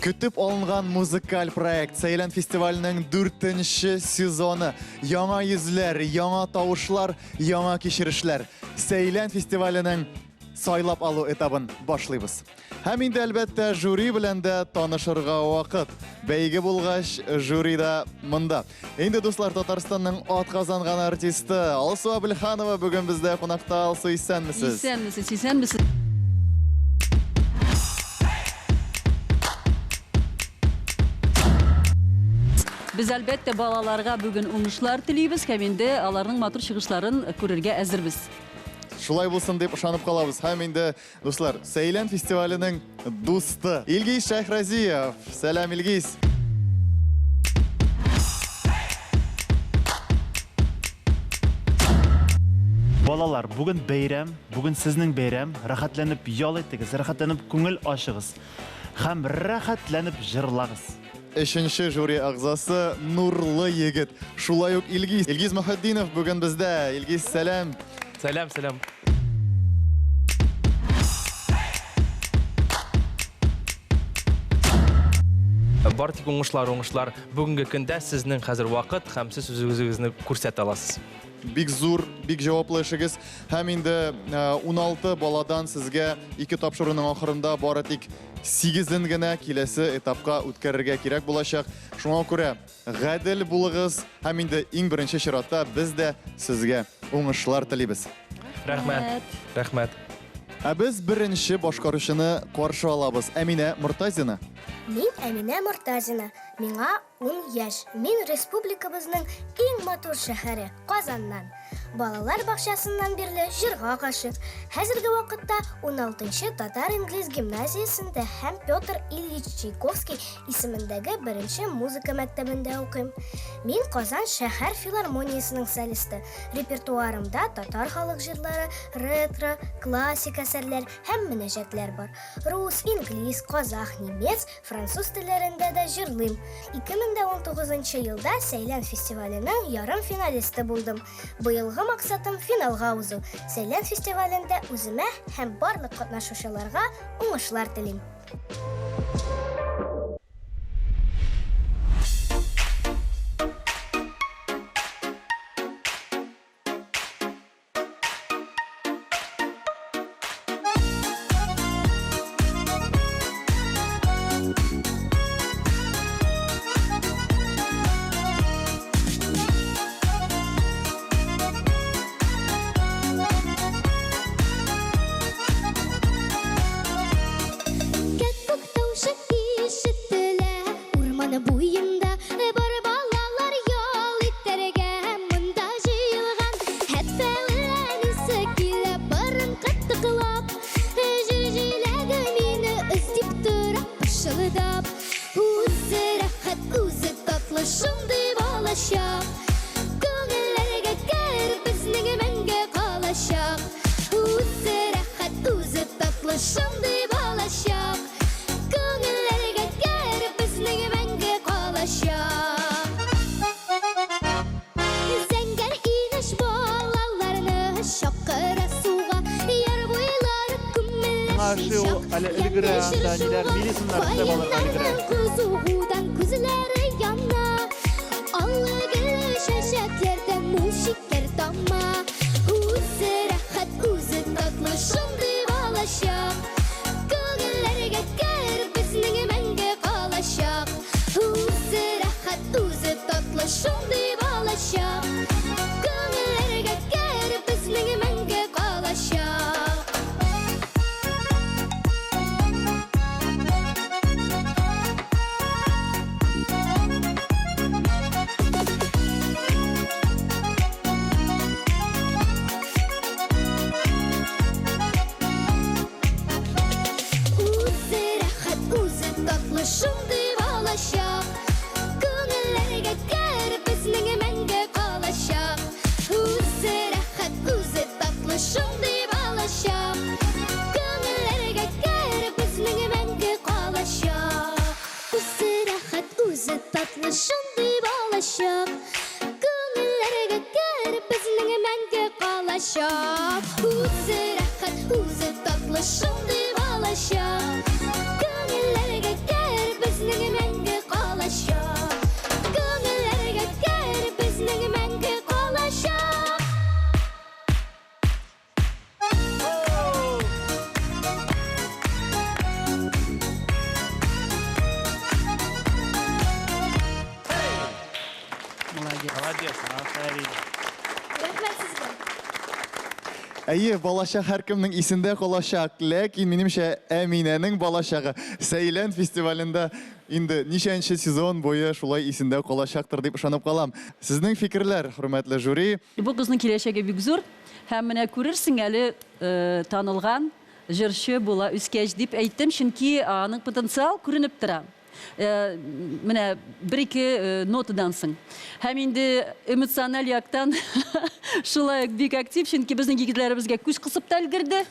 Көтеп алынган музыкаль проект Сәйлән фестиваленең дүртенче сезоны. Яңа йөзләр, яңа тавышлар, яңа кичерешләр. Сәйлән фестиваленең сайлап алу этабын башлыйбыз. Һәм инде әлбәттә жюри белән дә танышырга вакыт. Бәйге булгач, жюри да монда. Инде дуслар, Татарстанның атказанган артисты Алсу Әбелханова бүген бездә кунакта. Алсу, исәнмесез? Исәнмесез, исәнмесез. Без әлбәттә балаларга бүген уңышлар телибез һәм инде аларның матур чыгышларын күрергә әзербез. Шулай булсын дип ышанып калабыз. Һәм инде Дуслар, Сәйлән фестиваленең дусты Илгиз Шәйхразиев. Сәлам, Илгиз. Балалар, бүген бәйрәм, бүген сезнең бәйрәм. Рәхәтләнеп ял итегез, рәхәтләнеп күңел ачыгыз һәм рәхәтләнеп җырлагыз. Өченче жюри әгъзасы Нурлы егет. Шулай ук Илгиз. Илгиз Мөхетдинов бүген бездә. Илгиз, сәлам. Сәлам, сәлам. Бар тик уңышлар, уңышлар. Бүгенге көндә сезнең хәзер вакыт һәм сез үзегезне күрсәтә аласыз. Бик зур, бик җаваплы эшегез. Һәм инде 16 э, баладан сезгә ике тапшыруның ахырында бары тик сигезен генә киләсе этапка үткәрергә кирәк булачак. Шуңа күрә гадел булыгыз һәм инде иң беренче чиратта без дә сезгә уңышлар телибез. Рәхмәт. Рәхмәт. Ә без беренче башкаручыны каршы алабыз. Әминә Мортазина. Мин Әминә Мортазина. Миңа Ун яшь. Мин республикабызның иң матур шәһәре, Казаннан. Балалар бакчасыннан бирле җырга гашыйк. Хәзерге вакытта 16-нчы татар-инглиз гимназиясендә һәм Петр Ильич Чайковский исемендәге беренче музыка мәктәбендә укыйм. Мин Казан шәһәр филармониясенең солисты. Репертуарымда татар халык җырлары, ретро, классик әсәрләр һәм мөнәҗәтләр бар. Рус, инглиз, казах, немец, Француз телләрендә дә җырлыйм. 2019 елда Сәйлән фестиваленең ярым финалисты булдым. Быелгы максатым финалга узу. Сәйлән фестивалендә үземә һәм барлык катнашучыларга уңышлар телим. Кәккүк тавышы ишетелә Урман буенда бар балалар ял итәргә монда җыелган. Хәтта әнисе килә борын кытыклап, Җир җиләге мине эзләп тора пышылдап. Үзе рәхәт, үзе татлы шундый балачак. Күңелләргә кереп безнең мәңге калачак. Үзе рәхәт, үзе татлы шундый балачак. Күңелләргә кереп безнең мәңге калачак. Зәңгәр инеш балаларны чакыра суга, яр буйлары күмелә шулчак. Әле өлгерә анда ниләр, милисыннар эшләп алырга өлгерә. Каеннарның кызудан күзләре яна, аллы-гөлле чәчәкләрдән мул шикәр тама. Үзе рәхәт, үзе татлы шундый балачак. Күңелләргә кереп безнең мәңге калачак. Үзе рәхәт, үзе татлы шундый балачак. Күңелләргә кереп безнең мәңге калачак. Үзе рәхәт, үзе татлы шундый балачак. Күңелләргә кереп безнең мәңге калачак. Үзе рәхәт, үзе татлы шундый балачак. Күңелләргә кереп безнең мәңге калачак. Үзе рәхәт, үзе татлы шундый балачак. Күңелләргә кереп безнең мәңге калачак. Үзе рәхәт, үзе татлы шундый балачак. Күңелләргә кереп безнең Әйе, балачак һәркемнең исендә калачак, ләкин минемчә Әминәнең балачагы Сәйлән фестивалендә инде ничәнче сезон буе шулай исендә калачактыр дип ышанып калам. Сезнең фикерләр, хөрмәтле жюри? Бу кызның киләчәге бик зур һәм менә күрерсең әле танылган җырчы була үскәч дип әйттем, чөнки аның потенциал күренеп тора. Менә бер-ике нотадан соң. Һәм инде эмоциональ яктан шулай ук бик актив, чөнки безнең егетләребезгә күз кысып та өлгерде.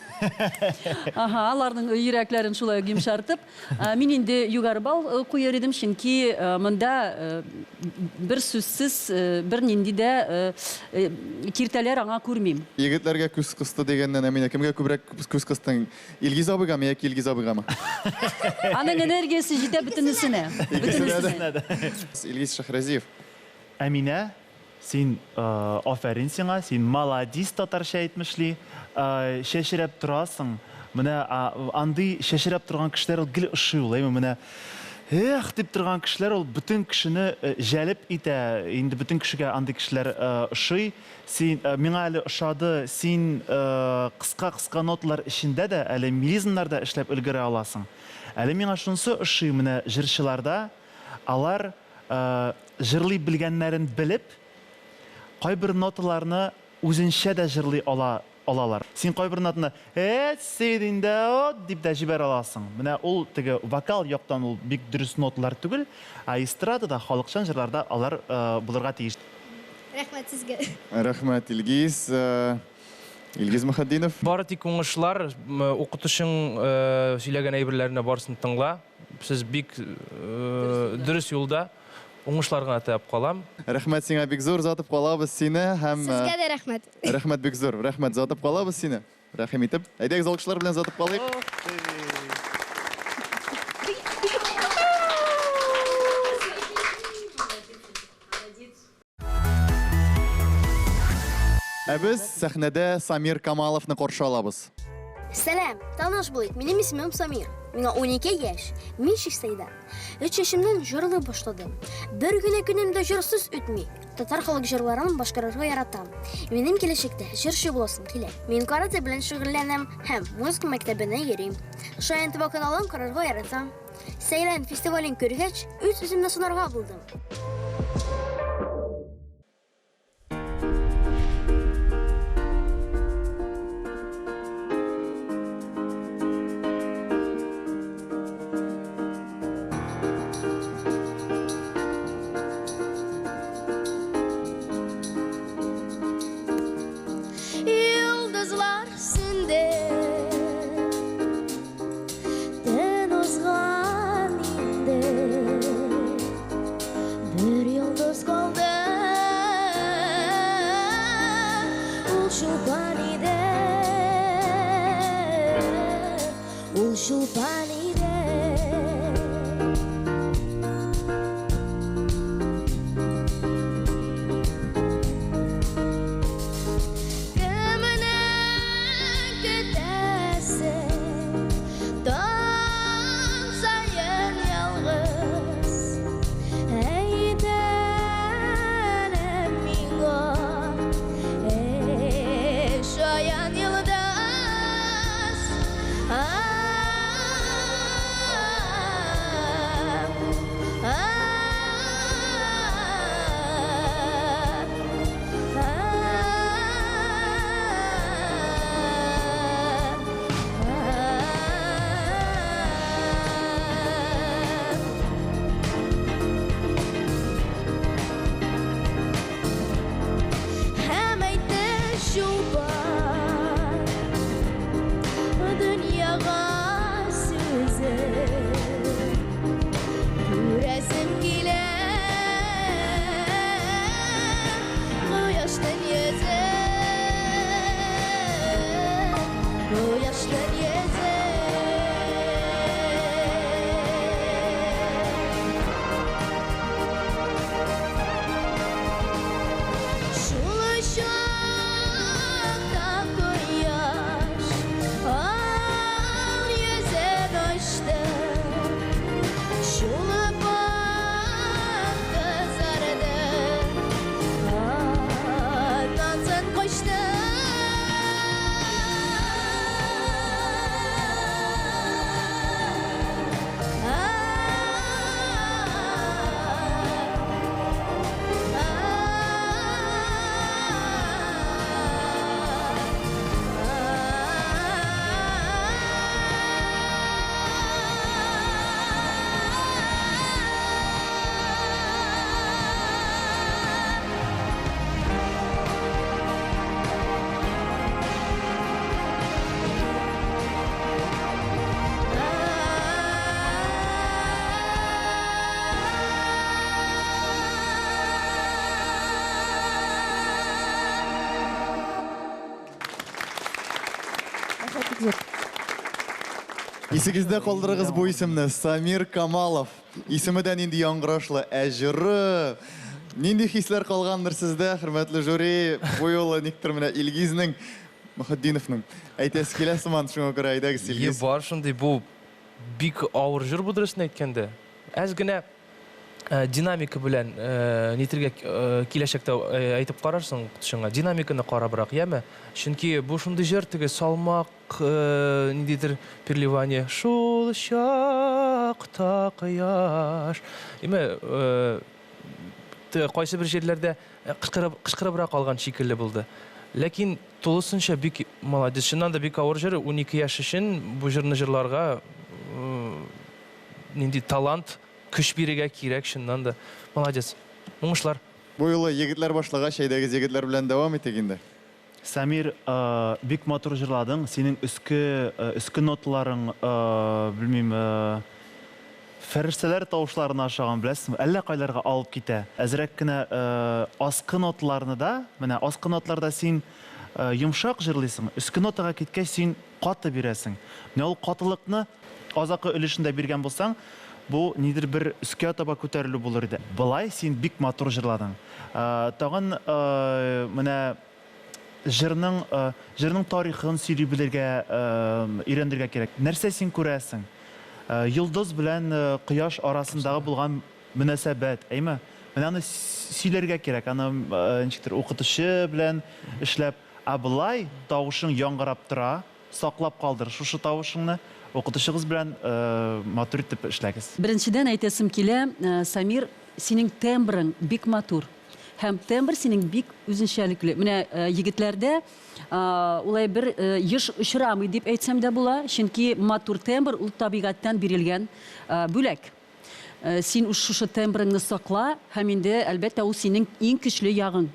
Ага, аларның йөрәкләрен шулай ук йомшартып. Мин инде югары балл куер идем, чөнки монда бер сүзсез бернинди дә киртәләр аңа күрмим. Егетләргә күз кысты дигәннән, Әминә, кемгә күбрәк күз кыстың? Илгиз абыйгамы яки Илгиз абыйгамы? Аның энергиясе җитә бөтенесенә. Бөтенесенә дә. Илгиз Шәһрәзиев. Әминә, син афәрин сиңа, син маладис татарча әйтмешли, чәчрәп торасың. Менә андый чәчрәп торган кешеләр ул гел ошый ул, әйме, менә эх дип торган кешеләр ул бөтен кешене җәлеп итә. Инде бөтен кешегә андый кешеләр ошый. Син, миңа әле ошады, син кыска-кыска ноталар эчендә дә әле мелизмнар да эшләп өлгерә аласың. Әле миңа шунысы ошый, менә җырчыларда алар җырлый белгәннәрен белеп, кайбер ноталарны үзенчә дә җырлый ала алалар. Син кайбер нотаны Эт син дә от дип дә җибәрә аласың. Менә ул теге вокал яктан ул бик дөрес ноталар түгел, ә эстрадада, халыкчан җырларда алар булырга тиеш. Рәхмәт сезгә. Рәхмәт, Илгиз. Илгиз Мөхетдинов. Бары тик уңышлар, укытучың сөйләгән әйберләрне барысын тыңла. Сез бик дөрес юлда. Уңышлар гына теләп калам. Рәхмәт сиңа бик зур, озатып калабыз сине һәм Сезгә дә рәхмәт. Рәхмәт бик зур. Рәхмәт, озатып калабыз сине. Рәхим итеп. Әйдәгез, алкышлар белән озатып калыйк. Ә без сәхнәдә Самир Камаловны каршы алабыз. Сәлам, таныш булыйк. Минем исемем Самир. Миңа 12 яшь. Мин Чистайда. Өч яшемнән җырлый башладым. Бер генә көнем дә җырсыз үтми. Татар халык җырларын башкарырга яратам. Минем киләчәктә җырчы буласым килә. Мин каратэ белән шөгыльләнәм һәм музыка мәктәбенә йөрим. Шаян ТВ каналын карарга яратам. Сәйлән фестивален күргәч, үз-үземне сынарга булдым. Йолдызлар сүнде. Төн узган инде. Исегездә калдырыгыз бу исемне. Самир Камалов. Исеме дә нинди яңгырашлы, ә җыры. Нинди хисләр калгандыр сездә, хөрмәтле жюри? Бу юлы никтер менә Илгизнең, Мөхетдиновның әйтәсе килә сыман, шуңа күрә әйдәгез, Илгиз. Бар шундый, бу бик авыр җыр бу, дөресен әйткәндә. Әз генә динамика белән нитергә киләчәктә әйтеп карарсың укытучыңа, динамиканы карабрак, яме? Чөнки бу шундый җыр, теге салмак, ниндидер переливание. Шул чакта кояш. Яме, кайсы бер җирләрдә кычкырыбрак алган шикелле булды. Ләкин тулысынча бик молодец. Чыннан да бик авыр җыр, 12 яшь өчен бу җырны җырларга нинди талант, көч бирергә кирәк, чыннан да. Молодец. Уңышлар. Бу юлы егетләр башлагач, әйдәгез егетләр белән дәвам итик инде. Самир, бик матур җырладың. Синең өске ноталарың, белмим, фәрештәләр тавышларына ошаган, беләсезме? Әллә кайларга алып китә. Әзрәк кенә аскы ноталарны да, менә аскы ноталарда син йомшак җырлыйсың, өске нотага киткәч син каты бирәсең. Менә ул катылыкны азакы өлешендә биргән булсаң, бу нидер бер өскә таба күтәрелү булыр иде. Былай син бик матур җырладың. Тагын менә җырның тарихын сөйли белергә, өйрәнергә кирәк. Нәрсә син күрәсең? Йолдыз белән кояш арасындагы булган мөнәсәбәт, әйме? Менә аны сөйләргә кирәк, аны ничектер укытучы белән эшләп. Ә былай тавышың яңгырап тора, саклап калдыр шушы тавышыңны, укытучыгыз белән матур итеп эшләгез. Беренчедән әйтәсем килә, Самир, синең тембрың бик матур. Һәм тембр синең бик үзенчәлекле. Менә егетләрдә улай бер еш очрамый дип әйтсәм дә була, чөнки матур тембр ул табигатьтән бирелгән бүләк. Син уш шушы тембрыңны сакла, һәм инде, әлбәттә, ул синең иң көчле ягың.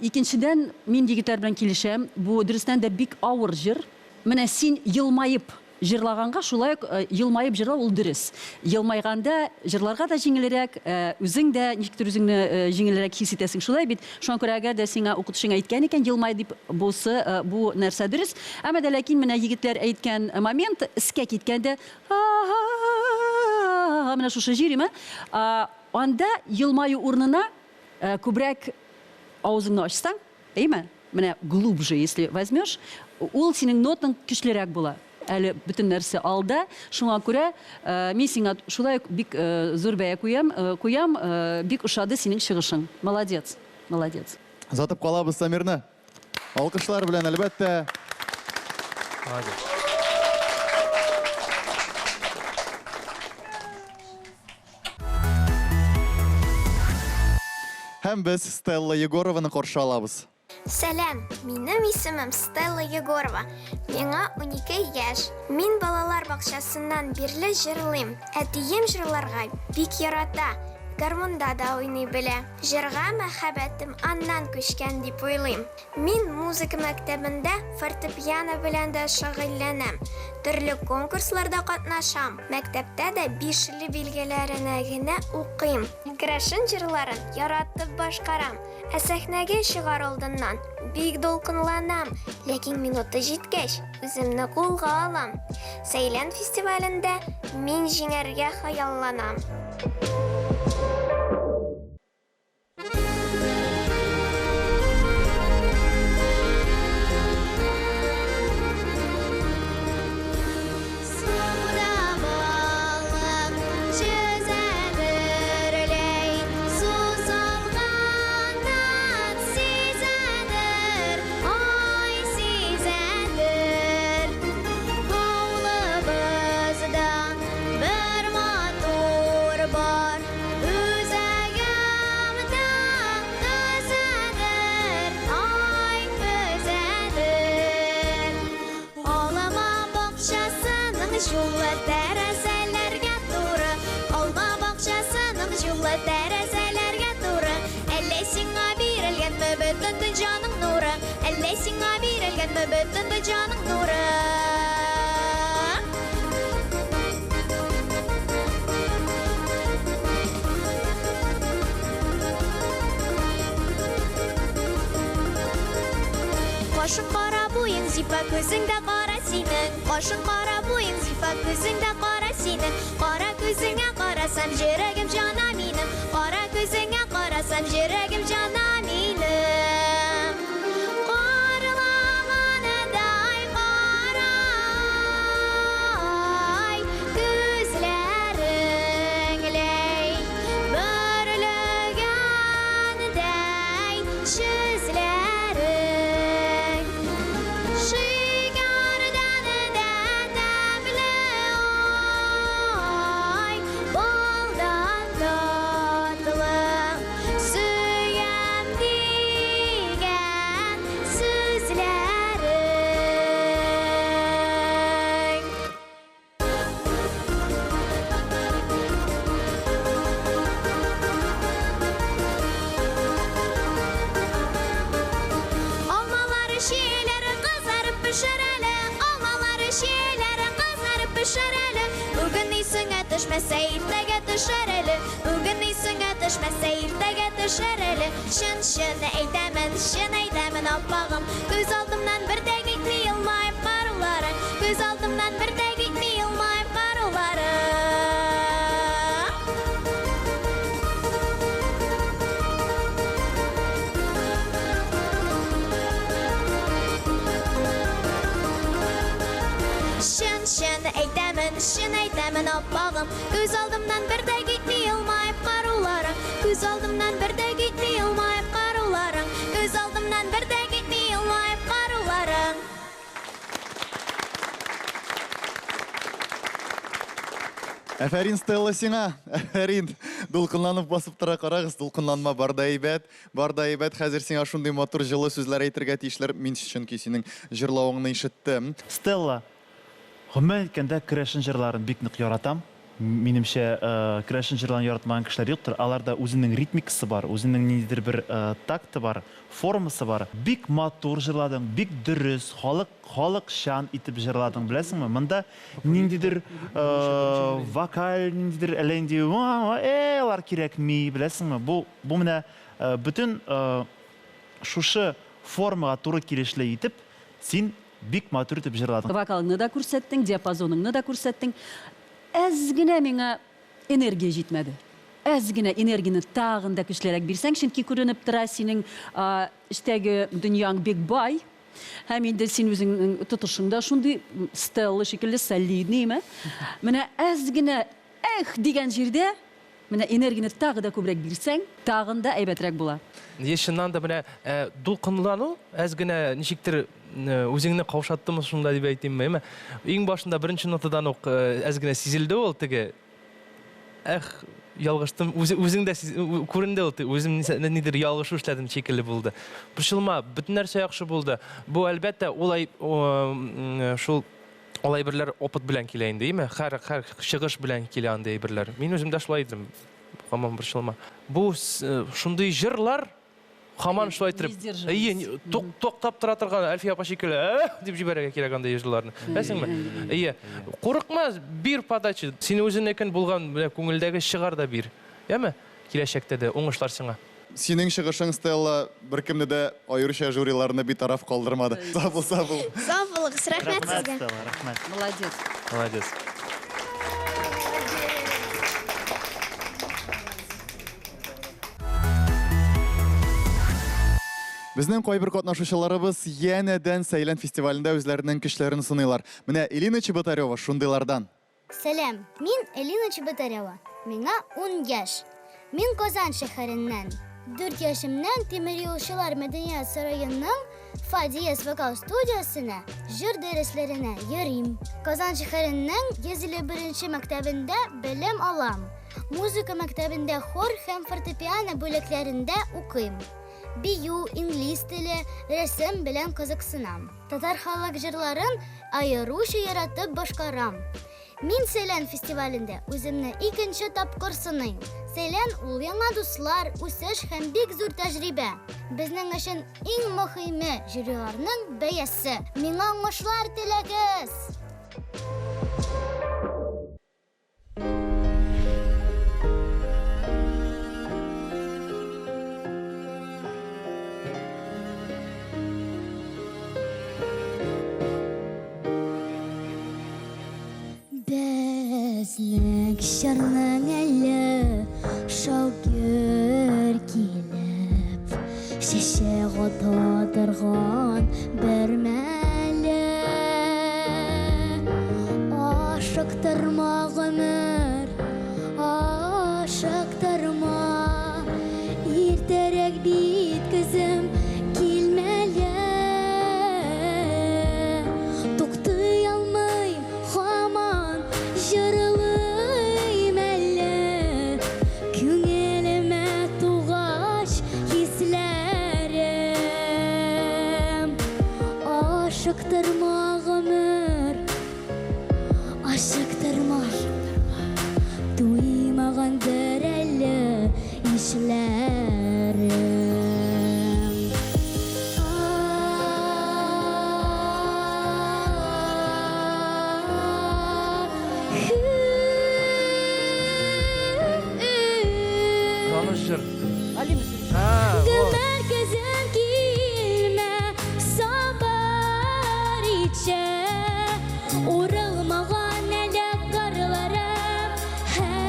Икенчедән, мин егетләр белән килешәм, бу дөрестән дә бик авыр җыр. Менә син елмаеп җырлаганга шулай ук елмаеп җырлау ул дөрес. Елмайганда җырларга да җиңелрәк, үзең дә ничектер үзеңне җиңелрәк хис итәсең. Шулай бит. Шуңа күрә әгәр дә сиңа укытучың әйткән икән, елмай дип, бусы, бу нәрсә дөрес. Әмма дә ләкин менә егетләр әйткән момент, эскә киткәндә, менә шушы җиреме, анда елмаю урынына күбрәк авызыңны ачсаң, әйме? Менә глубже, если возьмешь, ул синең нотаң көчлерәк була. Әле бөтен нәрсә алда, шуңа күрә мин сиңа шулай ук бик зур бәя куям, бик ошады синең чыгышың. Молодец, молодец. Озатып калабыз Самирны. Алкышлар белән, әлбәттә. Молодец. Һәм без Стелла Егорованы каршы алабыз. Сәлам, минем исемем Стелла Егорова. Миңа 12 яшь. Мин балалар бакчасыннан бирле җырлыйм. Әтием җырларга бик ярата. Гармунда да уйный белә. Җырга мәхәббәтем аннан күчкән дип уйлыйм. Мин музыка мәктәбендә фортепиано белән дә шөгыльләнәм. Төрле конкурсларда катнашам. Мәктәптә дә бишле билгеләренә генә укыйм. Керәшен җырларын яратып башкарам. Ә сәхнәгә чыгар алдыннан бик дулкынланам, ләкин минуты җиткәч, үземне кулга алам. Сәйлән фестивалендә мин җиңәргә хыялланам. Суда балык йөзәдерләй, су салганнан сизәдер, ай сизәдер. Авылыбызда бер матур бар, үзәгемдән өзәдер, ай өзәдер. Алма бакчасының юлы тәрәзәләргә туры, алма бакчасының юлы тәрәзәләргә туры. Әллә сиңа бирелгәнме бөтен дөньяның нуры, әллә сиңа бирелгәнме бөтен дөньяның нуры. Кашың кара, буең зипа, күзең дә кара синең. Кашың кара, буең зифа күзең дә кара синең. Кара күзеңә карасам, йөрәгем җана минем. Кара күзеңә карасам, йөрәгем җана минем. Карлагандай карай күзләрең ләй, бөрлегәндәй сүзләрең. Шикәрдән дә тәмле ай, балдан татлы, сөям дигән сүзләрең. Алмалары, чияләре кызарып пешәр әле, алмалары, чияләре кызарып пешәр әле. Бүген исеңә төшмәсә, иртәгә төшәр әле. Бүген исеңә төшмәсә, иртәгә төшәр әле. Чын чын әйтәмен, чын әйтәмен, аппагым. Күз алдымнан бер дә китми елмаеп карауларың. Күз алдымнан бер дә китми елмаеп карауларың. Чын чын әйтәмен, чын әйтәмен, аппагым. Күз алдымнан бер дә китми елмаеп карауларың. Күз алдымнан бер дә китми елмаеп карауларың. Күз алдымнан бер дә китми елмаеп карауларың. Әфәрин, Стелла, сиңа! Әфәрин! Дулкынланып басып тора, карагыз, дулкынланма, бар да әйбәт, бар да әйбәт. Хәзер сиңа шундый матур җылы сүзләр әйтергә тиешләр. Мин чөнки синең җырлавыңны ишеттем. Стелла, гомумән әйткәндә, керәшен җырларын бик нык яратам. Минемчә, керәшен җырларын яратмаган кешеләр юктыр. Аларда үзенең ритмикасы бар, үзенең ниндидер бер такты бар, формасы бар. Бик матур җырладың, бик дөрес, халык халыкчан итеп җырладың, беләсеңме? Монда ниндидер вокаль, ниндидер әллә нинди алар кирәкми, беләсеңме? Бу бу менә бөтен шушы формага туры килешле итеп син бик матур итеп җырладың. Вокалыңны да күрсәттең, диапазоныңны да күрсәттең. Әз генә миңа энергия җитмәде. Әз генә энергияне тагын да көчлерәк бирсәң, чөнки күренеп тора синең эчтәге дөньяң бик бай. Һәм инде син үзеңнең тотышың да шундый Стелла шикелле солидныймы? Менә әз генә эх дигән җирдә менә энергияне тагы да күбрәк бирсәң, тагын да әйбәтрәк була. Е, чыннан да менә дулкынлану әз генә ничектер үзеңне каушаттымы шунда дип әйтимме, әйме? Иң башында беренче нотадан ук әз генә сизелде ул теге. Эх, ялгыштым. Үзең дә күренде ул, үзем нидер ялгышу эшләдем шикелле булды. Борчылма, бөтен нәрсә яхшы булды. Бу әлбәттә улай шул ул әйберләр опыт белән килә инде, әйме? Һәр һәр чыгыш белән килә андый әйберләр. Мин үзем дә шулай идем. Һаман борчылма. Бу шундый җырлар һаман шулай итеп, әйе, туктап тора торган Әлфия апа шикелле, дип җибәрергә кирәк андый җырларны. Беләсеңме? Әйе. Курыкма, бир подача. Син үзеңнекен булган менә күңелдәге чыгар да бир. Яме? Киләчәктә дә уңышлар сиңа. Синең чыгышың, Стелла, беркемне дә, аеруча жюриларны битараф калдырмады. Сау бул, сау бул. Сау булыгыз, рәхмәт Рәхмәт, сезгә. Стелла, рәхмәт. Молодец. Молодец. Безнең кайбер катнашучыларыбыз янәдән Сәйлән фестивалендә үзләренең көчләрен сыныйлар. Менә Элина Чеботарева шундыйлардан. Сәлам, мин Элина Чеботарева. Миңа 10 яшь. Мин Казан шәһәреннән. 4 яшемнән Тимер юлчылар мәдәният сараеның Фа диез вокал студиясенә җыр дәресләренә йөрим. Казан шәһәренең 151 мәктәбендә белем алам. Музыка мәктәбендә хор һәм фортепиано бүлекләрендә укыйм. Бию, инглиз теле, рәсем белән кызыксынам. Татар халык җырларын аеруча яратып башкарам. Мин Сәйлән фестивалендә үземне икенче тапкыр сыныйм. Сәйлән ул яңа дуслар, үсеш һәм бик зур тәҗрибә. Безнең өчен иң мөһиме жюриларның бәясе. Миңа уңышлар теләгез! Безнең чорның әле шау-гөр килеп, Чәчәк ата торган бер мәле. Ашыктырма, гомер, ашыктырма, Иртәрәк бит көзем килмәле. Туктый алмыйм, һаман җырлыйм әле. Күңелемә тугач хисләрем. Ашыктырма, гомер, ашыктырма. Туймагандыр әле ишләрем. Таныш җыр. А, во. Гомер көзем килмә, сабыр итче. Урылмаган әле карларым. Һәй,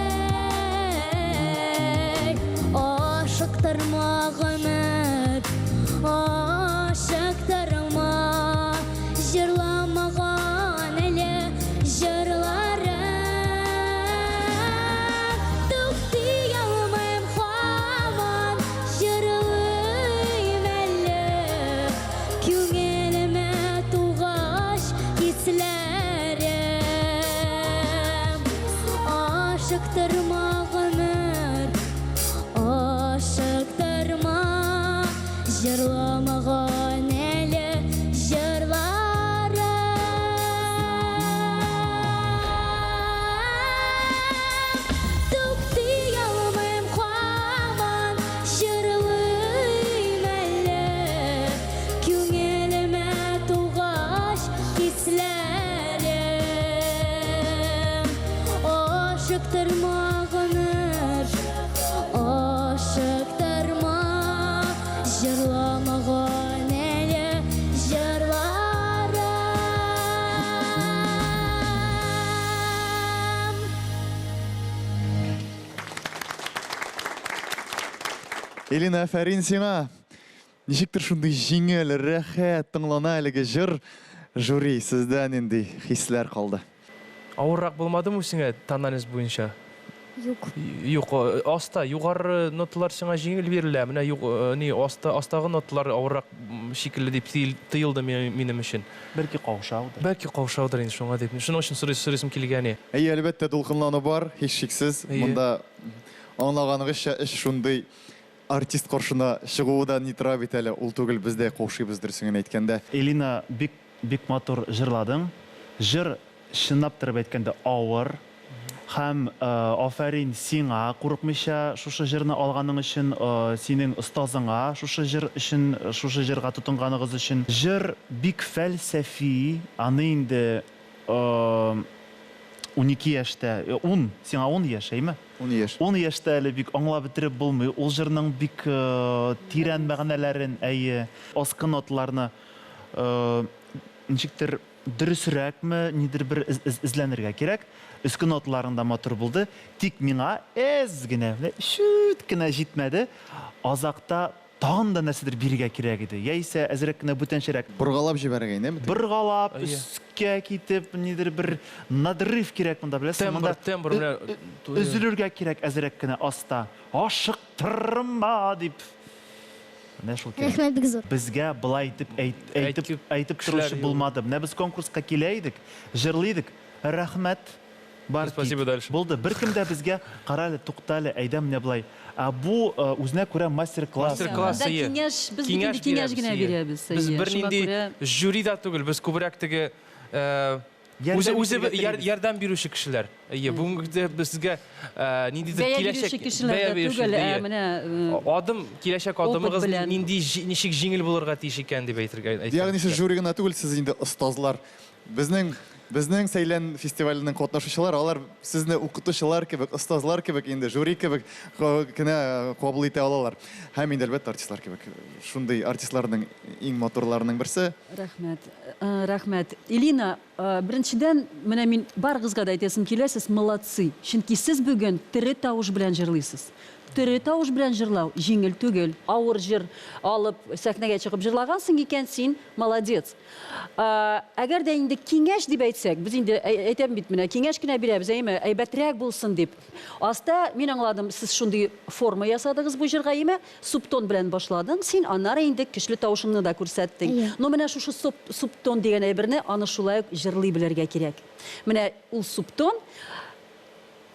ашыктырма, гомер, ашыктырма. Җырламаган әле җырларым. Туктый алмыйм, һаман җырлыйм әле. Күңелемә тугач хисләрем. Ашыктырма, гомер, ашыктырма. Җырламаган әле җырларым. Туктый алмыйм, һаман җырлыйм әле. Күңелемә тугач хисләрем. Ашыктырма, гомер, ашыктырма. Җырламаган әле җырларым. Элина, афәрин сиңа! Ничектер шундый җиңел, рәхәт тыңлана әлеге җыр. Жюри, сездә нинди хисләр калды? Авыррак булмадымы үзеңә тональность буенча? Юк. Юк, аста, югары ноталар сиңа җиңел бирелә. Менә юк, ни, аста, астагы ноталар авыррак шикелле дип тоелды минем өчен. Бәлки каушаудыр. Бәлки каушаудыр инде шуңа дип. Шуның өчен сорый сорыйсым килгән. Әйе, әлбәттә, дулкынлану бар, һичшиксез. Монда аңлаганыгызча, эш шундый артист каршына чыгуы да ни тора бит әле, ул түгел, без дә каушыйбыз, дөресен генә әйткәндә. Элина, бик бик матур җырладың. Җыр, чынлап торып әйткәндә, авыр. Һәм афәрин сиңа, курыкмыйча шушы җырны алганың өчен, синең остазыңа шушы җыр өчен, шушы җырга тотынганыгыз өчен. Җыр бик фәлсәфи, аны инде 12 яшьтә, ун, сиңа ун яшь, әйме? Ун яшь. Ун яшьтә әле бик аңлап бетереп булмый. Ул җырның бик тирән мәгънәләрен, әйе, аскы ноталарны ничектер дөресрәкме, нидер бер эзләнергә кирәк. Өске ноталарың да матур булды. Тик миңа әз генә, менә чүт кенә җитмәде. Азакта тагын да нәрсәдер бирергә кирәк иде. Яисә әзрәк кенә бүтәнчәрәк. Боргалап җибәрергә инде. Боргалап, өскә китеп, нидер бер надрыв кирәк монда, беләсеңме? Тембр, тембр менә. Өзелергә кирәк әзрәк кенә аста. Ашыктырма дип. Менә шул кирәк. Рәхмәт бик зур. Безгә болай итеп әйтеп әйтеп торучы булмады. Менә без конкурска килә идек, җырлый идек. Рәхмәт. Бар Спасибо дальше. Булды. Беркем дә безгә кара әле, тукта әле, әйдә менә болай. Ә бу үзенә күрә мастер-класс. Мастер-класс, әйе. Киңәш, без бит инде киңәш генә бирәбез. Без бернинди жюри да түгел, без күбрәк теге үзе үзе ярдәм бирүче кешеләр. Әйе, бүгенге безгә ниндидер киләчәк бәя бирүче түгел, ә менә адым, киләчәк адымыгыз нинди ничек җиңел булырга тиеш икән дип әйтергә. Ягъни сез жюри гына түгел, сез инде остазлар. Безнең Безнең Сәйлән фестиваленең катнашучылары, алар сезне укытучылар кебек, остазлар кебек инде, жюри кебек кенә кабул итә алалар. Һәм инде, әлбәттә, артистлар кебек. Шундый артистларның иң матурларының берсе. Рәхмәт. Рәхмәт. Элина, беренчедән, менә мин барыгызга да әйтәсем килә, сез молодцы. Чөнки сез бүген тере тавыш белән җырлыйсыз. Тере тавыш белән җырлау җиңел түгел. Авыр җыр алып сәхнәгә чыгып җырлагансың икән, син молодец. Әгәр дә инде киңәш дип әйтсәк, без инде әйтәм бит менә, киңәш кенә бирәбез, әйеме, әйбәтрәк булсын дип. Аста, мин аңладым, сез шундый форма ясадыгыз бу җырга, әйеме? Субтон белән башладың син, аннары инде көчле тавышыңны да күрсәттең. Но менә шушы субтон дигән әйберне, аны шулай ук җырлый белергә кирәк. Менә ул субтон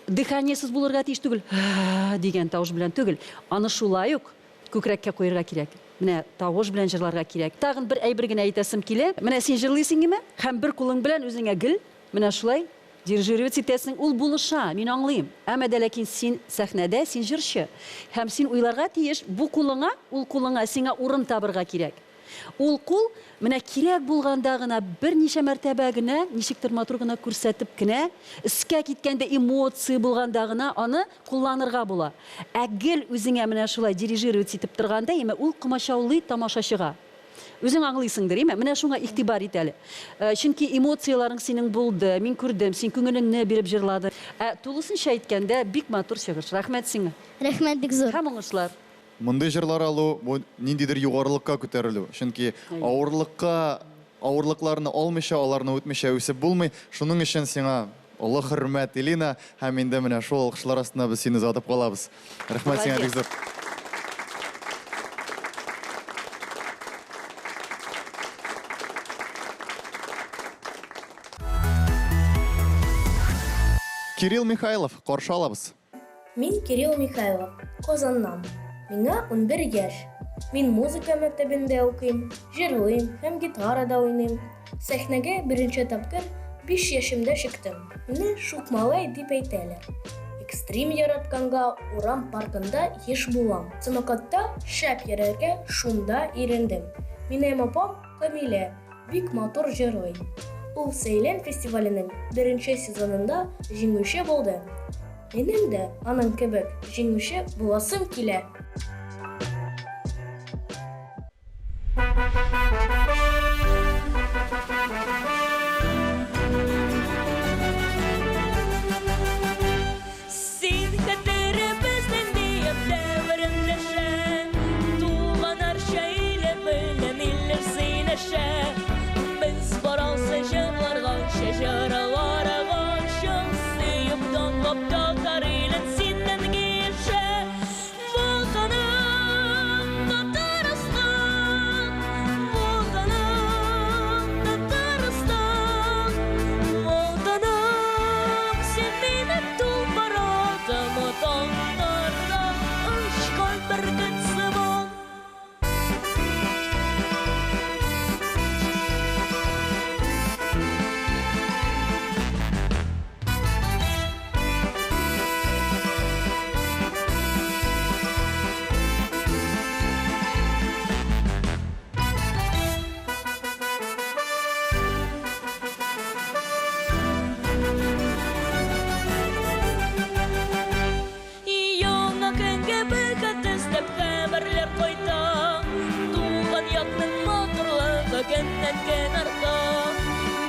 дыханиесез булырга тиеш түгел, һ-һ дигән тавыш белән түгел. Аны шулай ук күкрәккә куерга кирәк. Менә тавыш белән җырларга кирәк. Тагын бер әйбер генә әйтәсем килә. Менә син җырлыйсың име? Һәм бер кулың белән үзеңә гел менә шулай дирижировать итәсең. Ул булыша, мин аңлыйм. Әмма дә ләкин син сәхнәдә, син җырчы. Һәм син уйларга тиеш, бу кулыңа, ул кулыңа сиңа урын табырга кирәк. Ул кул менә кирәк булганда гына берничә мәртәбә генә, ничектер матур гына күрсәтеп кенә, өскә киткәндә эмоция булганда гына аны кулланырга була. Ә гел үзеңә менә шулай дирижировать итеп торганда, име, ул комачаулый тамашачыга. Үзең аңлыйсыңдыр, име? Менә шуңа игътибар ит әле. Чөнки эмоцияләрең синең булды, мин күрдем, син күңелеңне биреп җырладың. Ә тулысынча әйткәндә, бик матур чыгыш. Рәхмәт сиңа. Рәхмәт бик зур. Һәм уңышлар. Мондый җырлар алу, бу ниндидер югарылыкка күтәрелү. Чөнки авырлыкка, авырлыкларны алмыйча, аларны үтмичә үсеп булмый. Шуның өчен сиңа олы хөрмәт, Элина. Һәм инде менә шул алкышлар астында без сине озатып калабыз. Рәхмәт сиңа бик зур. Кирилл Михайлов, каршы алабыз. Мин Кирилл Михайлов, Казаннан. Миңа 11 яшь. Мин музыка мәктәбендә укыйм, җырлыйм һәм гитарада уйныйм. Сәхнәгә беренче тапкыр 5 яшемдә чыктым. Мине шук малай дип әйтәләр. Экстрим яратканга урам паркында еш булам. Самокатта шәп йөрергә шунда өйрәндем. Минем апам Камилә бик матур җырлый. Ул Сәйлән фестиваленең беренче сезонында җиңүче булды. Минем дә аның кебек җиңүче буласым килә. Син хәтеребезнең диеп дәверендәшә, Туган Арча иле белән илләр сөйләшә. Без барасы җырларганча, җырларганча, Сөеп данлап татар илен синнән килешә. Ватаным, Татарстан, Ватаным, Татарстан, Ватаным, син минем тулпар атым, Таңнарда очкан бөркет сыман. Яңа көнгә бәхет эзләп хәбәрләр кайта. Туган якның матурлыгы көннән-көн арта.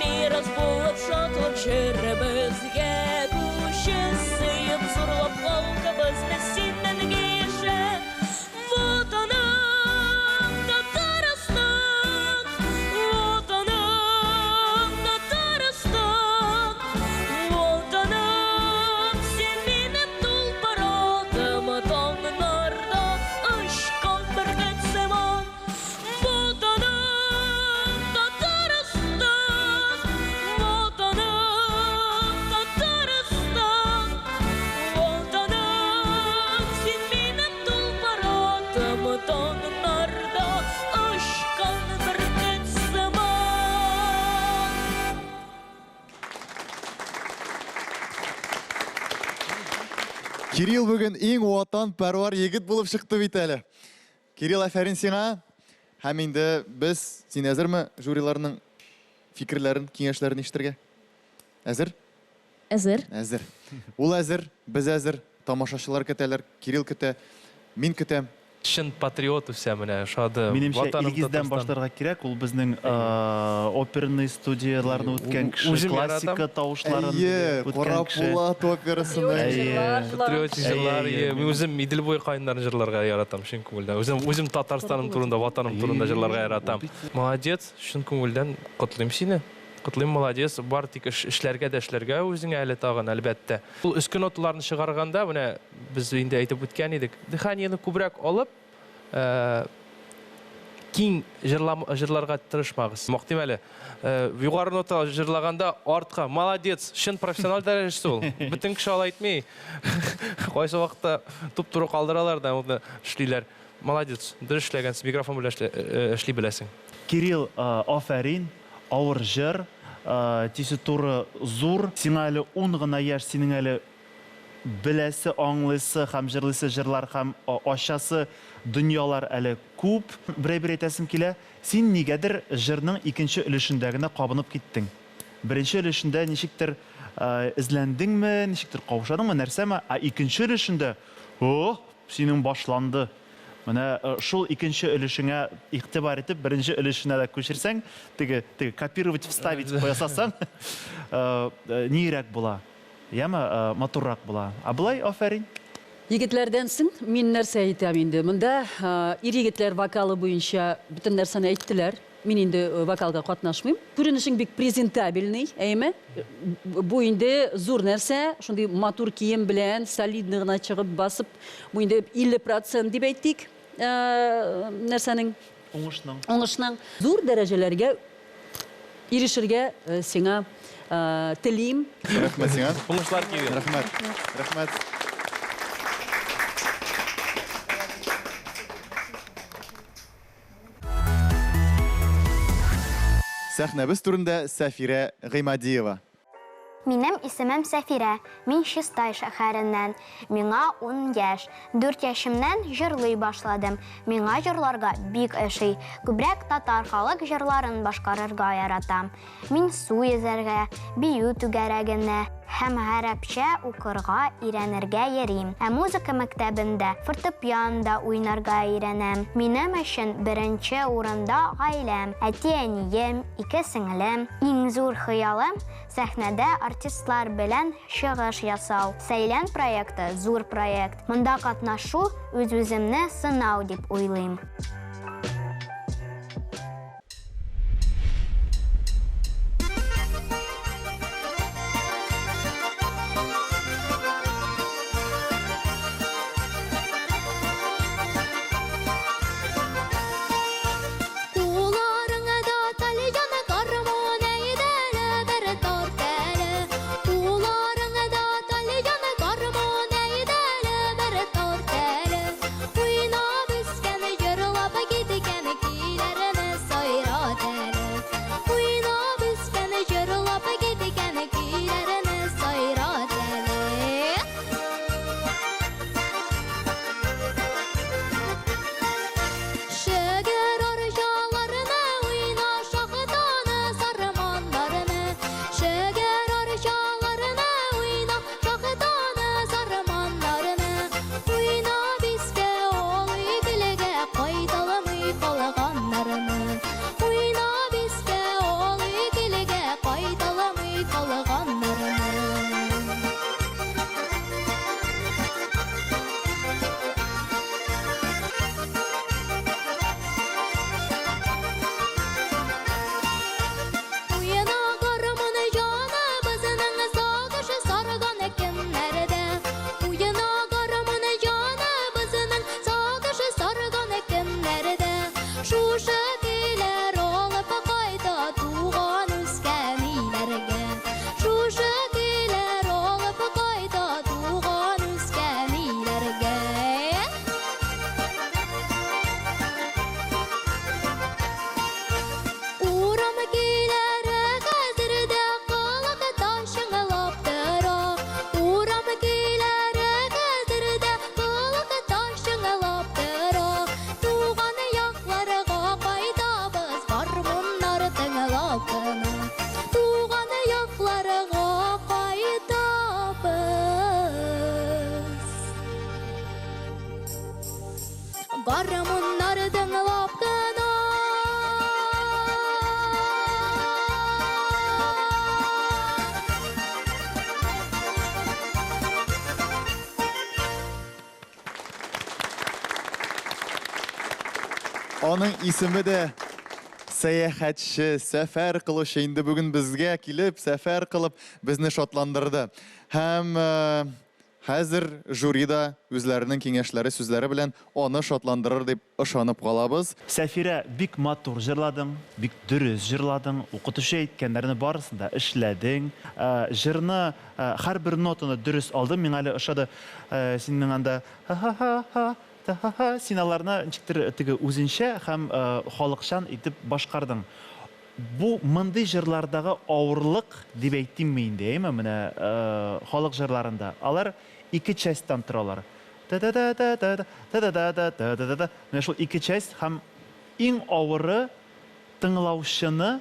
Мирас булып шатлык җыры безгә күчә. Сөеп зурлап халкыбызны синнән килешә. Ватаным, Татарстан, Ватаным, Татарстан, Ватаным, син минем тулпар атым, Таңнарда очкан бөркет сыман. Ватаным, Татарстан, Ватаным, Татарстан, Ватаным, син минем тулпар атым, Таңнарда очкан бөркет сыман. Кирилл бүген иң ватанпәрвар егет булып чыкты бит әле. Кирилл, афәрин сиңа. Һәм инде без, син әзерме жюриларның фикерләрен, киңәшләрен ишетергә? Әзер? Әзер. Әзер. Ул әзер, без әзер, тамашачылар көтәләр, Кирилл көтә, мин көтәм. Чын патриот үсә менә, ошады. Минемчә, Ватаным Илгиздән Татарстан. башларга кирәк, ул безнең оперный студияләрне үткән кеше, Үзем классика яратам. тавышларын Әйе, үткән Кара кеше. Пулат операсының. Әйе. Патриотик җырлар, Әйе, әйе. әйе. Мин үзем Идел буе каеннарын җырларга яратам, чын күңелдән. Үзем үзем Татарстаным турында, ватаным турында җырларга яратам. Молодец, чын күңелдән котлыйм сине. Котлыйм, молодец. Бар тик эш, эшләргә дә эшләргә үзеңә әле тагын, әлбәттә. Ул өске ноталарны чыгарганда, менә без инде әйтеп үткән идек, дыханиене күбрәк алып, киң җырлам, җырларга тырышмагыз. Мактыйм әле. Югары нота җырлаганда артка, молодец, чын профессиональ дәрәҗәсе ул. Бөтен кеше алай әйтми. Кайсы вакытта туп-туры калдыралар да, аны эшлиләр. Молодец, дөрес эшләгәнсез, микрофон белән эшли беләсең. Кирилл, афәрин, авыр җыр, тесситура зур. Сиңа әле 10 гына яшь, синең әле беләсе, аңлыйсы һәм җырлыйсы җырлар һәм ачасы дөньялар әле күп. Бер әйбер әйтәсем килә, син нигәдер җырның икенче өлешендә генә кабынып киттең. Беренче өлешендә ничектер эзләндеңме, ничектер каушадыңмы, нәрсәме, ә икенче өлешендә, о, синең башланды. Менә шул икенче өлешеңә игътибар итеп, беренче өлешенә дә күчерсәң, теге, теге копировать, вставить ясасаң, нирәк була? Яме, матуррак була. Ә болай, афәрин. Егетләрдән соң мин нәрсә әйтәм инде? Монда ир-егетләр вокалы буенча бөтен нәрсәне әйттеләр. Мин инде вокалга катнашмыйм. Күренешең бик презентабельный, әйме? Бу инде зур нәрсә, шундый матур кием белән солидный гына чыгып басып, бу инде 50% дип әйтик, нәрсәнең? Уңышның. Уңышның. Зур дәрәҗәләргә ирешергә сиңа телим. Рәхмәт сиңа. Уңышлар, Кирилл. Рәхмәт. Рәхмәт. Сәхнәбез түрендә Сәфирә Гыймадиева. Минем исемем Сәфирә. Мин Чистай шәһәреннән. Миңа 10 яшь. 4 яшемнән җырлый башладым. Миңа җырларга бик ошый. Күбрәк татар халык җырларын башкарырга яратам. Мин су йөзәргә, бию түгәрәгенә һәм гарәпчә укырга өйрәнергә йөрим. Ә музыка мәктәбендә фортепиано уйнарга өйрәнәм. Минем өчен беренче урында гаиләм, әти-әнием, ике сеңлем. Иң зур хыялым сәхнәдә артистлар белән чыгыш ясау. Сәйлән проекты зур проект. Монда катнашу үз-үземне сынау дип уйлыйм. Кулларыңда тальян гармун, әйдәле бер тарт әле. Кулларыңда тальян гармун, әйдәле бер тарт әле. Уйнап үскән, җырлап Гармуннар тыңлап кына. Аның исеме дә сәяхәтче, сәфәр кылучы. Инде бүген безгә килеп, сәфәр кылып, безне шатландырды. Һәм э, хәзер жюри да үзләренең киңәшләре, сүзләре белән аны шатландырыр дип ышанып калабыз. Сәфирә, бик матур җырладың, бик дөрес җырладың, укытучы әйткәннәрне барысын да эшләдең. Җырны, һәрбер нотаны дөрес алдың. Миңа әле ошады синең анда ха-ха-ха-ха, та-ха-ха. Син аларны ничектер теге үзенчә һәм халыкчан итеп башкардың. Бу мондый җырлардагы авырлык дип әйтимме инде, әйеме, менә халык җырларында. Алар ике частьтан торалар. Та-та-та-та-та, та-та-та-та-та-та-та. Менә шул ике часть һәм иң авыры тыңлаучыны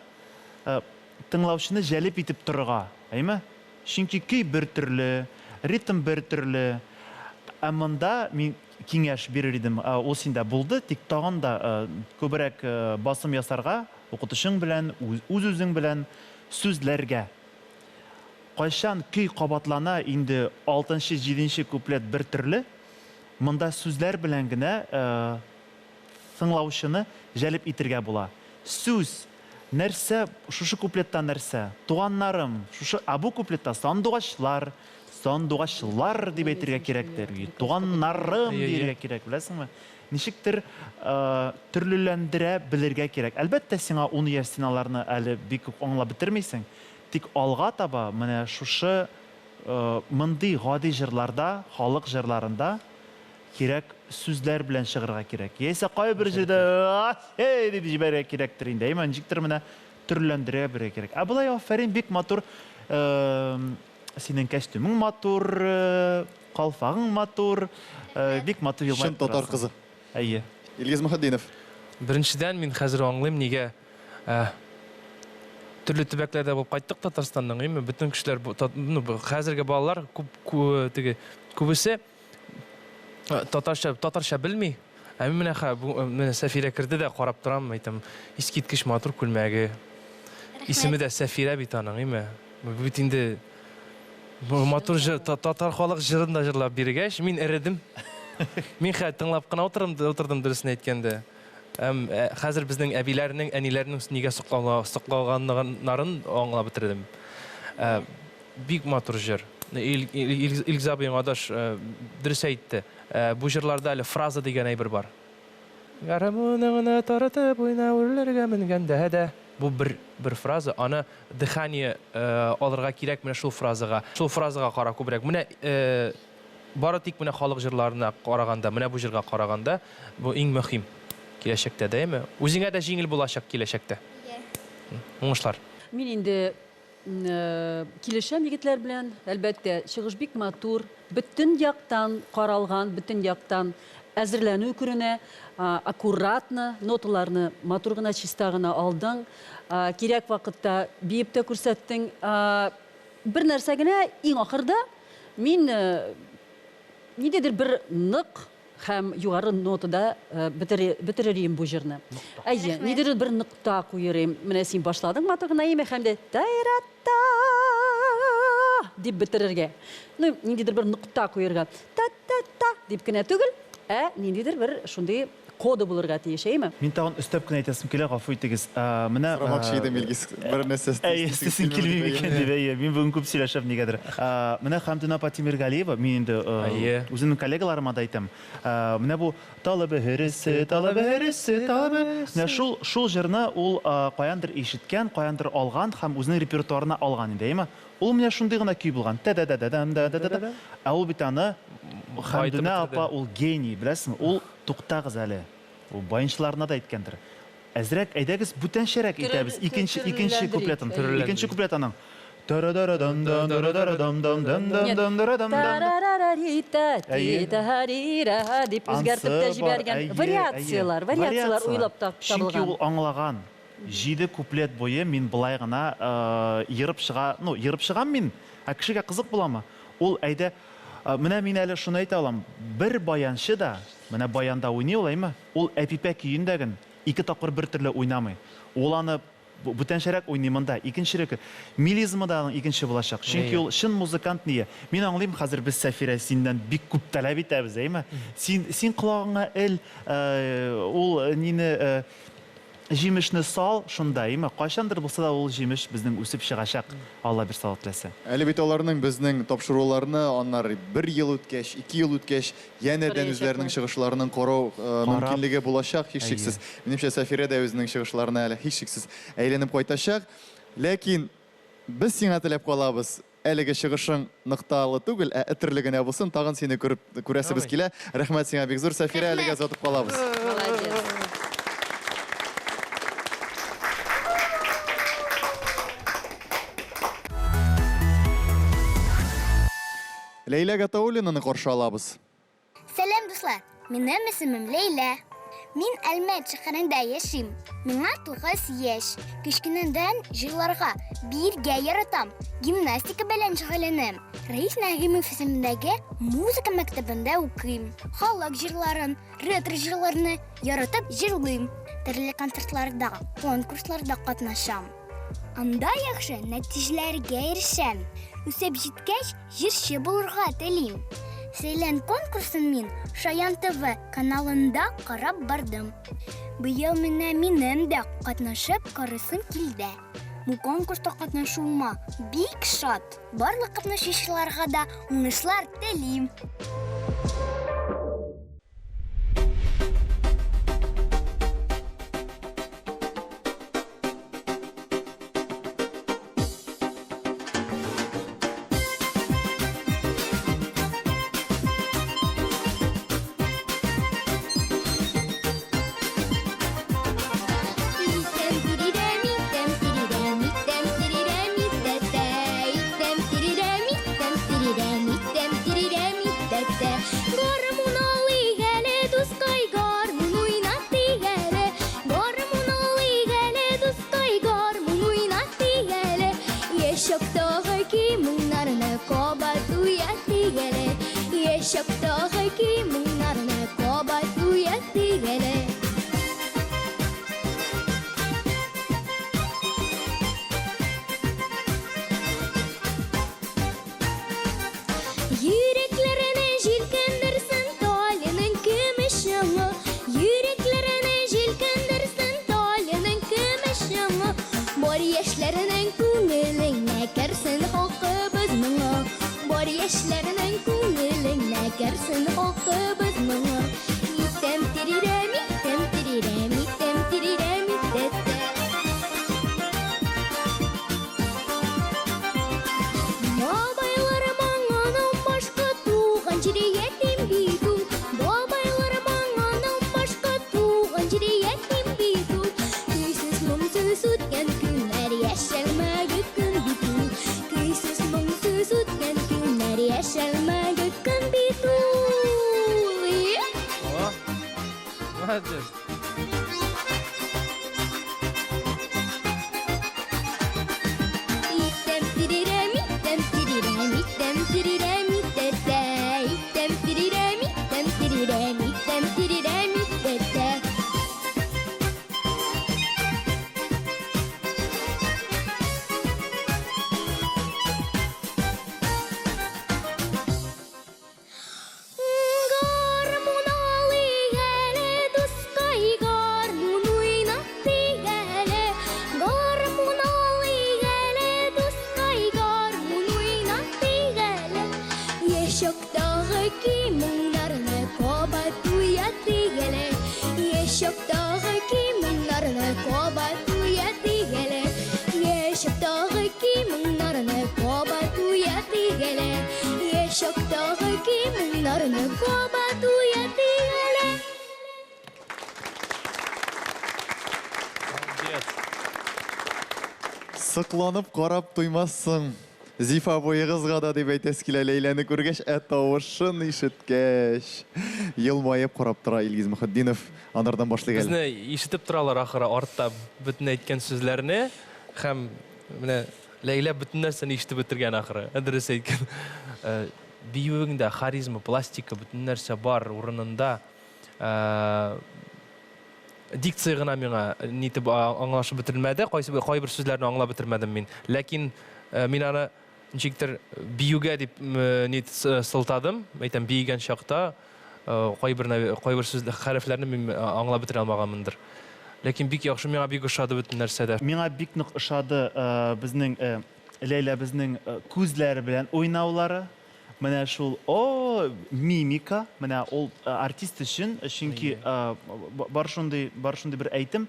тыңлаучыны җәлеп итеп торырга, әйеме? Чөнки көй бер төрле, ритм бер төрле. Ә монда мин киңәш бирер идем, ул синдә булды, тик тагын да күбрәк басым ясарга укытучың белән, үз-үзең белән сүзләргә. Кайчан көй кабатлана, инде алтынчы, җиденче куплет бер төрле, монда сүзләр белән генә тыңлаучыны җәлеп итергә була. Сүз, нәрсә, шушы куплетта нәрсә? Туганнарым, шушы, ә бу куплетта сандугачлар, сандугачлар дип әйтергә кирәктер, туганнарым диергә кирәк, беләсеңме? Ничектер төрлеләндерә белергә кирәк. Әлбәттә, сиңа ун яшь, син аларны әле бик үк аңлап бетермисең. Тик алга таба менә шушы мондый гади җырларда, халык җырларында кирәк сүзләр белән чыгырга кирәк. Яисә кайбер җирдә эй дип җибәрергә кирәктер инде. Әйме, ничектер менә төрлеләндерә белергә кирәк. Ә болай афәрин, бик матур. Синең костюмың матур, калфагың матур, бик матур елмаеп Чын татар кызы. Әйе. Илгиз Мөхетдинов. Беренчедән, мин хәзер аңлыйм, нигә төрле төбәкләрдә булып кайттык Татарстанның, әйме, бөтен кешеләр, ну, хәзерге балалар күп, теге, күбесе татарча, татарча белми. Ә мин менә менә Сәфирә керде дә карап торам, әйтәм, искиткеч матур күлмәге. Исеме дә Сәфирә бит аның, әйме. Бу бит инде матур җыр, татар халык җырын да җырлап биргәч, мин эредем. Мин хәзер тыңлап кына утырдым, утырдым дөресен әйткәндә. Һәм хәзер безнең әбиләрнең, әниләрнең нигә сокланганнарын аңлап бетердем. Бик матур җыр. Илгиз абыең адаш дөрес әйтте. Бу җырларда әле фраза дигән әйбер бар. Гармуныңны тартып уйна үрләргә менгәндә дә. Бу бер бер фраза, аны дыхание алырга кирәк менә шул фразага. Шул фразага кара күбрәк. Менә бары тик менә халык җырларына караганда, менә бу җырга караганда, бу иң мөһим киләчәктә дә, әйеме? Үзеңә дә җиңел булачак киләчәктә. Уңышлар. Мин инде килешәм егетләр белән, әлбәттә, чыгыш бик матур, бөтен яктан каралган, бөтен яктан әзерләнү күренә, аккуратно, ноталарны матур гына, чиста гына алдың, кирәк вакытта биеп тә күрсәттең. Бер нәрсә генә, иң ахырда мин ниндидер бер нык һәм югары нотада бетерер идем бу җырны. Әйе, нидер бер нокта куер идем. Менә син башладың матур гына име һәм дә тайра-та дип бетерергә. Ну, ниндидер бер нокта куерга. Та-та-та дип кенә түгел, ә ниндидер бер шундый коды булырга тиеш, әйеме? Мин тагын өстәп кенә әйтәсем килә, гафу итегез. Менә Сорамакчы идем, Илгиз, бер нәрсә Әйе, өстисең килми микән дип, әйе. Мин бүген күп сөйләшәм нигәдер. Менә Хәмдүнә апа Тимергалиева, мин инде үземнең коллегаларыма да әйтәм. Менә бу Талыбы һөресе, талыбы һөресе, талыбы. Менә шул шул җырны ул каяндыр ишеткән, каяндыр алган һәм үзенең репертуарына алган инде, әйеме? Ул менә шундый гына көй булган. Та-да-да-да-дам-да-да-да-да. Ә ул бит аны Хәмдүнә апа ул гений, беләсеңме? Ул туктагыз әле. Ул баянчыларына да әйткәндер. Әзрәк, әйдәгез, бүтәнчәрәк итәбез. Икенче, икенче куплетын. Икенче куплет аның. Дип үзгәртеп тә җибәргән. Вариацияләр, вариацияләр уйлап табылган. Чөнки ул аңлаган. Җиде куплет буе мин болай гына ерып чыга, ну, ерып чыгам мин, ә кешегә кызык буламы? Ул әйдә. Менә мин әле шуны әйтә алам, бер баянчы да, менә баянда уйный ул, әйме? Ул Әпипә көен дә ген ике тапкыр бер төрле уйнамый. Ул аны бүтәнчәрәк уйный монда, икенчерәк. Мелизмы да аның икенче булачак. Чөнки ул чын музыкант ние. Мин аңлыйм, хәзер без Сәфирә синнән бик күп таләп итәбез, әйме? Син, син колагыңа эл, ул нине, җимешне сал шунда, әйме? Кайчандыр булса да ул җимеш безнең үсеп чыгачак, Алла бирсә, Алла теләсә. Әле бит аларның безнең тапшыруларны аннары бер ел үткәч, ике ел үткәч, янәдән үзләренең чыгышларының карау мөмкинлеге булачак, һичшиксез. Минемчә, Сәфирә дә үзенең чыгышларына әле һичшиксез әйләнеп кайтачак. Ләкин без сиңа теләп калабыз, әлеге чыгышың нокталы түгел, ә өтерле генә булсын, тагын сине күреп, күрәсебез килә. Рәхмәт сиңа бик зур, Сәфирә, әлегә озатып калабыз. Молодец. Ләйлә Гатауллинаны каршы алабыз. Сәлам, дуслар! Минем исемем Ләйлә. Мин Әлмәт шәһәрендә яшим. Миңа 9 яшь. Кечкенәдән җырларга, биергә яратам. Гимнастика белән шөгыльләнәм. Рәис Нәгыймов исемендәге музыка мәктәбендә укыйм. Халык җырларын, ретро җырларны яратып җырлыйм. Төрле концертларда, конкурсларда катнашам. Анда яхшы нәтиҗәләргә ирешәм. Үсеп җиткәч, җырчы булырга телим. Сәйлән конкурсын мин Шаян ТВ каналында карап бардым. Быел менә минем дә катнашып карыйсым килде. Бу конкурста катнашуыма бик шат. Барлык катнашучыларга да уңышлар телим. Гармун алыйк әле, дускай, гармун уйнатыйк әле. Гармун алыйк әле, дускай, гармун уйнатыйк әле. Яшь чактагы көй-моңнарны кабат уятыйк әле. Яшь чактагы көй-моңнарны кабат уятыйк әле. Йөрәкләрне җилкендерсен Талиның көмеш чыңы. Йөрәкләрне җилкендерсен Талиның көмеш чыңы. Бар яшьләрнең күңелеңә керсен халкыбыз моңы. Бар яшьләрнең күңелеңә керсен халкыбыз моңы. Итәм тирирәм, итәм тирирәм, итәм тирирәм, итәтә. Бабайлар моңының башка туган җире ятим бит ул. Бабайлар моңының башка туган җире ятим бит ул. Көйсез моңсыз үткән көннәр яшәлмәге көн бит ул. Көйсез моңсыз үткән көннәр яшәлмәге көн бит ул. О, молодец. Итәм тирирәм, итәм тирирәм, итәм тирирәм, итәтә. Итәм тирирәм, итәм тирирәм, итәм тирирәм, итәтә. Гармун алыйк әле, дускай, гармун уйнатыйк әле. Гармун алыйк әле, дускай, гармун уйнатыйк әле. Яшь чактагы көй-моңнарны кабат уятыйк әле. Яшь чактагы көй-моңнарны кабат уятыйк әле. Яшь чактагы көй-моңнарны кабат уятыйк әле. Яшь чактагы көй-моңнарны кабат уятыйк әле. Молодец. Сокланып карап туймассың. Зифа буегызга да дип әйтәсе килә Ләйләне күргәч, ә тавышын ишеткәч, елмаеп карап тора Илгиз Мөхетдинов. Анардан башлыйк әле. Безне ишетеп торалар ахыры артта бөтен әйткән сүзләрне һәм менә Ләйлә бөтен нәрсәне ишетеп бетергән ахыры. Дөрес әйткән. Биюең дә харизма, пластика, бөтен нәрсә бар урынында. Дикция гына миңа нитеп аңлашып бетерелмәде, кайсы кайбер сүзләрне аңлап бетермәдем мин. Ләкин мин аны ничектер биюгә дип ни сылтадым. Әйтәм, биегән чакта кайбер кайбер сүз хәрефләрне мин аңлап бетерә алмаганмындыр. Ләкин бик яхшы, миңа бик ошады бөтен нәрсә дә. Миңа бик нык ошады безнең Ләйләбезнең күзләре белән уйнаулары. Менә шул, о, мимика, менә ул артист өчен, чөнки бар шундый, бар шундый бер әйтем,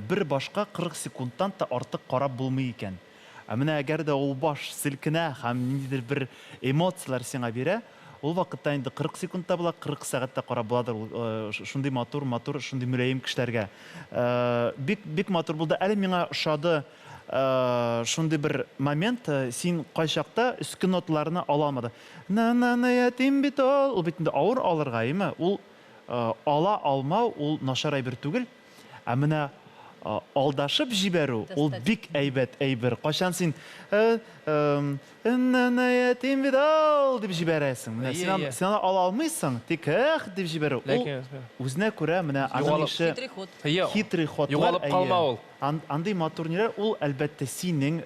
бер башка 40 секундтан та артык карап булмый икән. Ә менә әгәр дә ул баш селкенә һәм ниндидер бер эмоцияләр сиңа бирә, ул вакытта инде 40 секунд та була, 40 сәгать тә карап буладыр ул шундый матур, матур, шундый мөлаем кешеләргә. Бик, бик матур булды. Әле миңа ошады Шундый бер момент, син кайчакта өске ноталарны ала алмадың. На-на-на ятим бит ул. Ул бит инде авыр алырга, әйеме? Ул ала алмау ул начар әйбер түгел. Ә менә алдашып җибәрү ул бик әйбәт әйбер. Кайчан син На-на ятим бит ул дип җибәрәсең. Менә син аны, син аны ала алмыйсың, тик эх дип җибәрү. Ул үзенә күрә менә аның ише хитрый ход. Хитрый ходлар. Югалып калма ул. Андый матур ниләр, ул, әлбәттә, синең,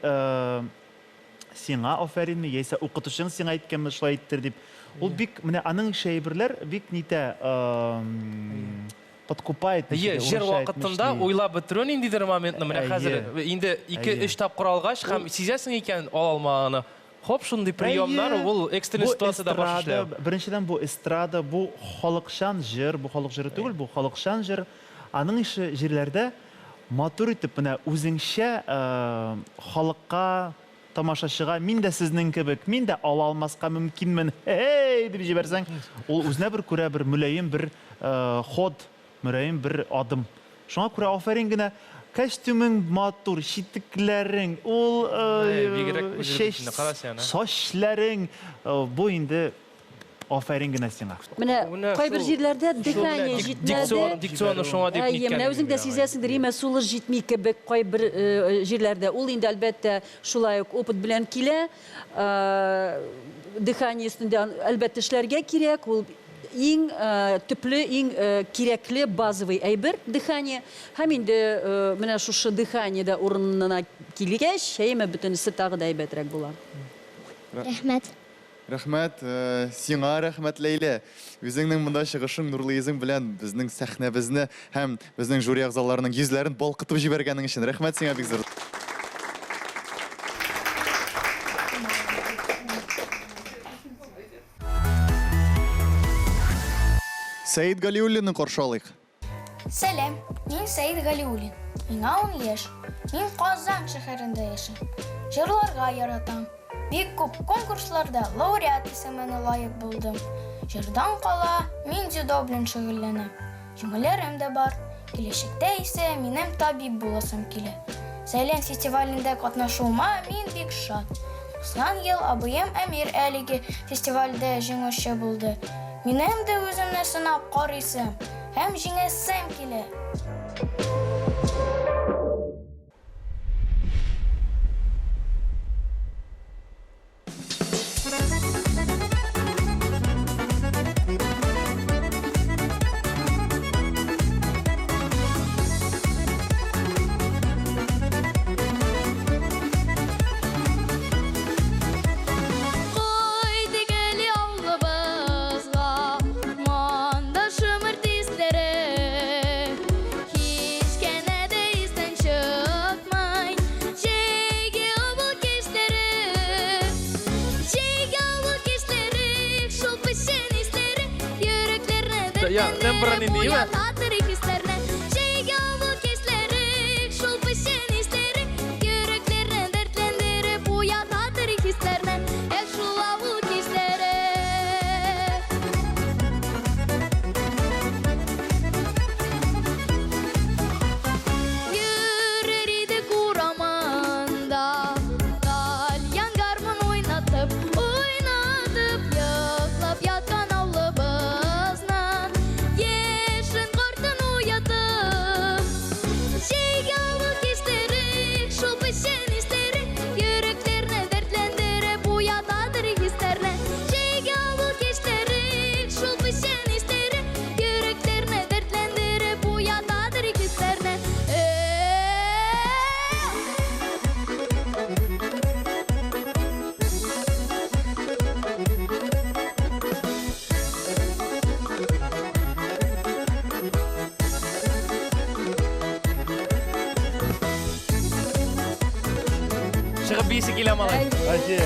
сиңа афәринме, яисә укытучың сиңа әйткәнме, шулай иттер дип. Ул бик, менә аның ише әйберләр бик нитә, подкупает, Әйе, җыр вакытында уйлап бетерү ниндидер моментны, менә хәзер инде ике-өч тапкыр алгач һәм сизәсең икән, ала алмаганны, хоп, шундый приемнар, ул экстренный ситуациядә баш эшләү. Беренчедән, бу эстрада, бу халыкчан җыр, бу халык җыры түгел, бу халыкчан җыр. Аның ише җирләрдә матур итеп менә үзеңчә халыкка, тамашачыга мин дә сезнең кебек, мин дә ала алмаска мөмкинмен, хе-хей, дип җибәрсәң, ул үзенә бер күрә бер мөлаем бер ход, мөлаем бер адым. Шуңа күрә афәрин генә, костюмең матур, читекләрең, ул чәч, сачләрең, бу инде Афәрин генә сиңа. Менә кайбер җирләрдә дыхание җитмәде. Дикционы шуңа дип ниткән. Әйе, менә үзең дә сизәсеңдер, имә сулыш җитми кебек кайбер җирләрдә. Ул инде, әлбәттә, шулай ук опыт белән килә. Дыхание өстендә, әлбәттә, эшләргә кирәк. Ул иң төпле, иң кирәкле базовый әйбер дыхание. Һәм инде менә шушы дыхание дә урынына килгәч, әйеме, бөтенесе тагы да әйбәтрәк була. Рәхмәт. Рәхмәт, сиңа рәхмәт, Ләйлә. Үзеңнең монда чыгышың, нурлы йөзең белән безнең сәхнәбезне һәм безнең жюри әгъзаларының йөзләрен балкытып җибәргәнең өчен рәхмәт сиңа бик зур. Сәет Галиуллинны каршы алыйк. Сәлам, мин Сәид Галиуллин. Миңа 10 яшь. Мин Казан шәһәрендә яшим. Җырларга яратам. Бик күп конкурсларда лауреат исеменә лаек булдым. Җырдан кала, мин дзюдо белән шөгыльләнәм. Җиңүләрем дә бар. Киләчәктә исә минем табиб буласым килә. Сәлам фестивалендә катнашуыма мин бик шат. Узган ел абыем Әмир әлеге фестивальдә җиңүче булды. Минем дә үземне сынап карыйсым һәм җиңәсем килә. Кайтыйк әле авылыбызга, Монда шомырт исләре. Һич кенә дә истән чыкмый Җәйге авыл кичләре. Җәйге авыл кичләре, Шул печән исләре, Йөрәкләрне дәртләндереп уятадыр хисләрне. Җәйге авыл кичләре, Шул печән исләре, Йөрәкләрне дәртләндереп уятадыр хисләрне. Эх, шул авыл кичләре. Йөрер идек урамында, Тальян гармун уйнатып, уйнатып, Йоклап яткан авылыбызның Яшен, картын. биисе килә, малай. Вообще.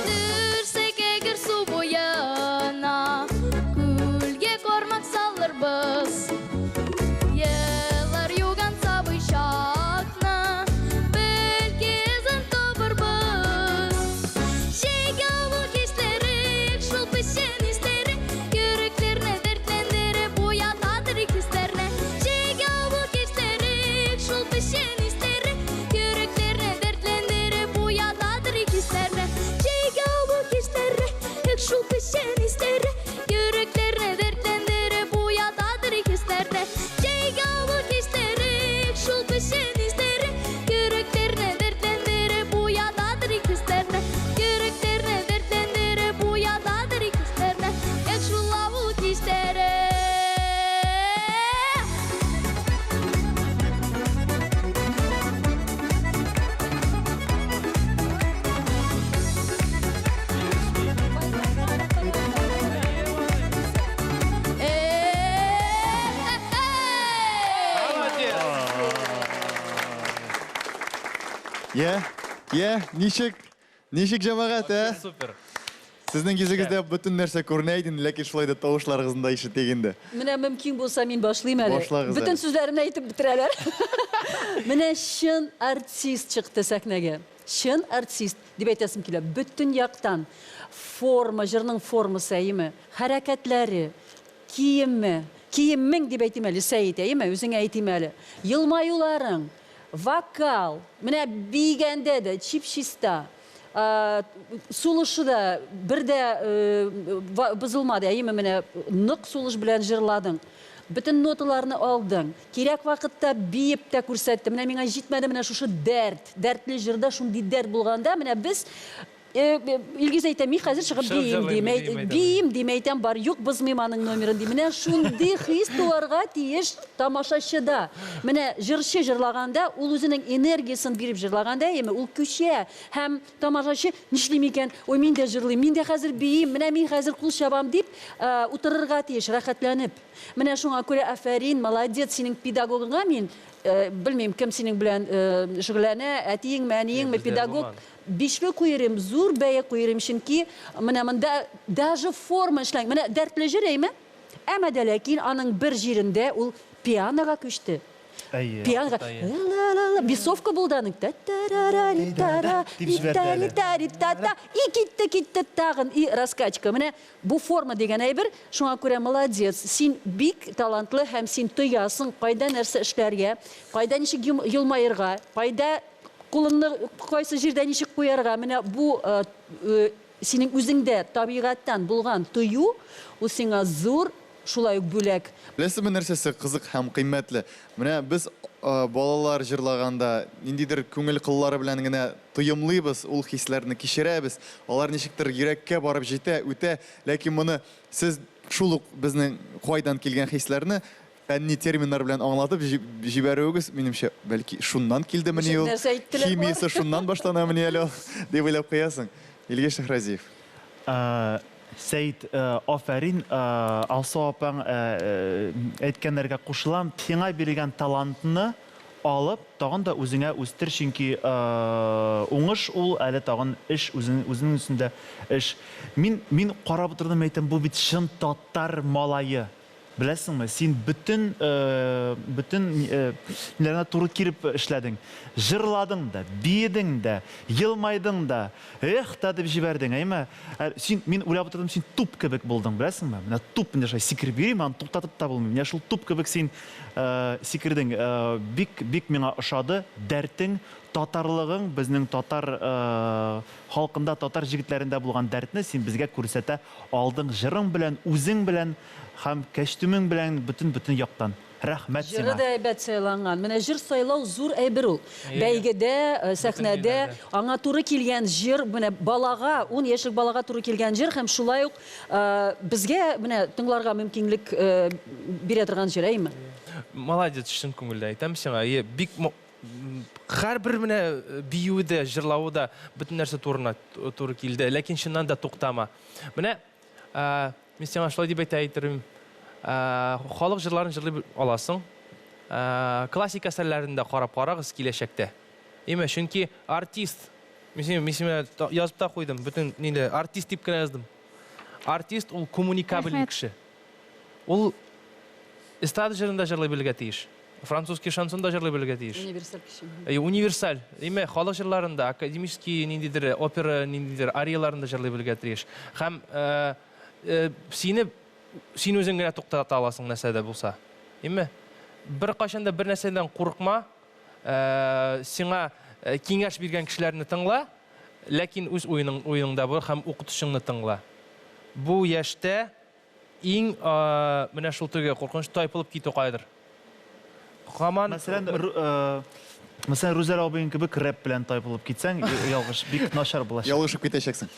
Төшсәк әгәр су буена, Күлгә кармак салырбыз. Еллар юган сабый чакны, Бәлки эзен табырбыз. Җәйге авыл кичләре, Шул печән исләре, Йөрәкләрне дәртләндереп Уятадыр хисләрне. Җәйге авыл кичләре, Шул печән исләре, Йөрәкләрне дәртләндереп Уятадыр хисләрне. Җәйге авыл кичләре, Шул печән исләре, Йөрәкләрне дәртләндереп Уятадыр хисләрне. Җәйге авыл кичләре, Шул печән исләре, Йөрәкләрне дәртләндереп Уятадыр хисләрне. Йөрәкләрне дәртләндереп Уятадыр хисләрне. Эх, шул авыл кичләре. Молодец. Я, я, ничек? Ничек җәмәгать, ә? Супер. Сезнең йөзегездә бөтен нәрсә күренә иде, ләкин шулай да тавышларыгызны да ишетик инде. Менә мөмкин булса мин башлыйм әле. Башлагыз Бөтен әле. сүзләремне әйтеп бетерәләр. Менә чын артист чыкты сәхнәгә. Чын артист дип әйтәсем килә. Бөтен яктан форма, җырның формасы, әйеме, хәрәкәтләре, киеме, киемең дип әйтим әле, Сәет, әйеме, үзеңә әйтим әле. Елмаюларың, вокал, менә биегәндә дә чип-чиста. Сулышы да бер дә бозылмады, әйеме, менә нык сулыш белән җырладың. Бөтен ноталарны алдың. Кирәк вакытта биеп тә күрсәтте. Менә миңа җитмәде менә шушы дәрт. Дәртле җырда шундый дәрт булганда, менә без Илгиз әйтә, мин хәзер чыгып Чыгып биим җырлыйм, дим. биим, әйтәм. Биим дим, әйтәм, бар, юк, бозмыйм аның номерын дим. Менә шундый хис туарга тиеш тамашачыда. Менә җырчы җырлаганда, ул үзенең энергиясен биреп җырлаганда, әйеме, ул күчә. Һәм тамашачы нишлим икән? Ой, мин дә җырлыйм, мин дә хәзер биим, менә мин хәзер кул чабам дип, утырырга тиеш, рәхәтләнеп. Менә шуңа күрә афәрин, молодец, синең педагогыңа мин, белмим, кем синең белән шөгыльләнә, әтиеңме, әниеңме, Бездә педагог. булган. Бишле куерым, зур бәя куерым, чөнки менә монда даже форма эшлән. Менә дәртле җыр әйме? Әмма дә ләкин аның бер җирендә ул пианоға күчте. Әйе. Пианоға. Ла-ла-ла-ла, бесовка булды аның. Та-та-ра-ра-ри-та-ра, Дип җибәрде әле. ри-та-ри-та-та. И китте, китте тагын, и раскачка. Менә бу форма дигән әйбер, шуңа күрә молодец. Син бик талантлы һәм син тоясың, кайда нәрсә эшләргә, кайда ничек елмаерга, кайда кулыңны кайсы җирдә ничек куярга. Менә бу синең үзеңдә табигатьтән булган тою, ул сиңа зур шулай ук бүләк. Беләсезме нәрсәсе кызык һәм кыйммәтле? Менә без балалар җырлаганда ниндидер күңел кыллары белән генә тоемлыйбыз, ул хисләрне кичерәбез. Алар ничектер йөрәккә барып җитә, үтә. Ләкин моны сез шул ук безнең кайдан килгән хисләрне фәнни терминнар белән аңлатып җибәрүегез, минемчә, бәлки шуннан килдемени ул? Нәрсә әйттеләр Химиясе шуннан башланамыни әле ул? Дип уйлап куясың. Илгиз Шәһразиев. Сәид, афәрин, Алсу апаң әйткәннәргә кушылам. Сиңа бирелгән талантны алып, тагын да үзеңә үстер, чөнки уңыш ул әле тагын эш, үзенең өстендә эш. Мин карап утырдым, әйтәм, бу бит чын татар малае. Беләсеңме, син бөтен ниләренә туры килеп эшләдең. Җырладың да, биедең дә, елмайдың да, эх та дип җибәрдең, әйме? Син, мин уйлап утырдым, син туп кебек булдың, беләсеңме? Менә туп менә шулай сикереп йөрим, аны туктатып та булмый. Менә шул туп кебек син сикердең. Бик, бик миңа ошады дәртең, татарлыгың, безнең татар халкында, татар җегетләрендә булган дәртне син безгә күрсәтә алдың җырың белән, үзең белән һәм костюмың белән бөтен-бөтен яктан. Рәхмәт Җыры сиңа. да әйбәт сайланган. Менә җыр сайлау зур әйбер ул. Әйе. Бәйгедә, сәхнәдә җирләрдә. аңа туры килгән җыр, менә балага, 10 яшьлек балага туры килгән җыр һәм шулай ук безгә менә тыңларга мөмкинлек бирә торган җыр, әйеме? Молодец, чын күңелдән әйтәм сиңа. Әйе, бик һәрбер менә биюе дә, җырлавы да бөтен нәрсә турына туры килде. Ләкин чыннан да туктама. Менә Мин сиңа шулай дип әйтә әйтермен. Халык җырларын җырлый аласың. Классик әсәрләрен дә карап карагыз киләчәктә. Име, чөнки артист, мин сиңа язып та куйдым, бөтен нидә артист дип кенә яздым. Артист ул коммуникабельный кеше. Ул эстрада җырын да җырлый белергә тиеш. Французский шансон да җырлый белергә тиеш. Универсаль кеше. Әйе, универсаль. Име, халык җырларын да, академический ниндидер опера, ниндидер арияларын да җырлый белергә тиеш. Һәм сине син үзең генә туктата аласың нәрсә дә булса. Име? Беркайчан да бер нәрсәдән курыкма. Сиңа киңәш биргән кешеләрне тыңла, ләкин үз уеның уеныңда бул һәм укытучыңны тыңла. Бу яшьтә иң менә шул теге куркыныч тайпылып китү кайдыр. Һаман Мәсәлән, мәсәлән, Рүзәл абыең кебек рэп белән тайпылып китсәң, ялгыш бик начар булачак. Ялгышып китәчәксең.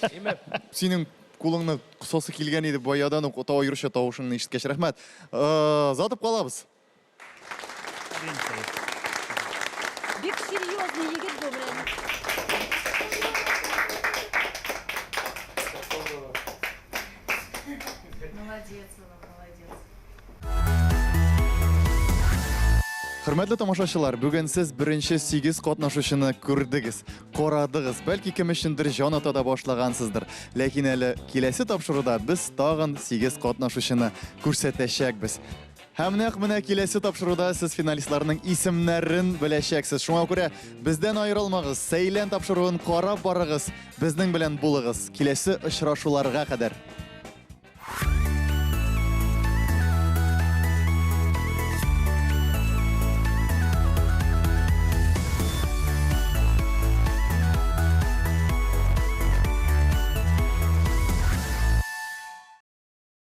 Синең кулыңны кысасы килгән иде баядан ук аеруча тавышыңны ишеткәч. Рәхмәт. Озатып калабыз. Бик серьезный егет бу менә. Молодец, улым, молодец. Хөрмәтле тамашачылар, бүген сез беренче 8 катнашучыны күрдегез, карадыгыз. Бәлки кем өчендер җан ата да башлагансыздыр. Ләкин әле киләсе тапшыруда без тагын 8 катнашучыны күрсәтәчәкбез. Һәм нәкъ менә киләсе тапшыруда сез финалистларның исемнәрен беләчәксез. Шуңа күрә бездән аерылмагыз, Сәйлән тапшыруын карап барыгыз, безнең белән булыгыз. Киләсе очрашуларга кадәр.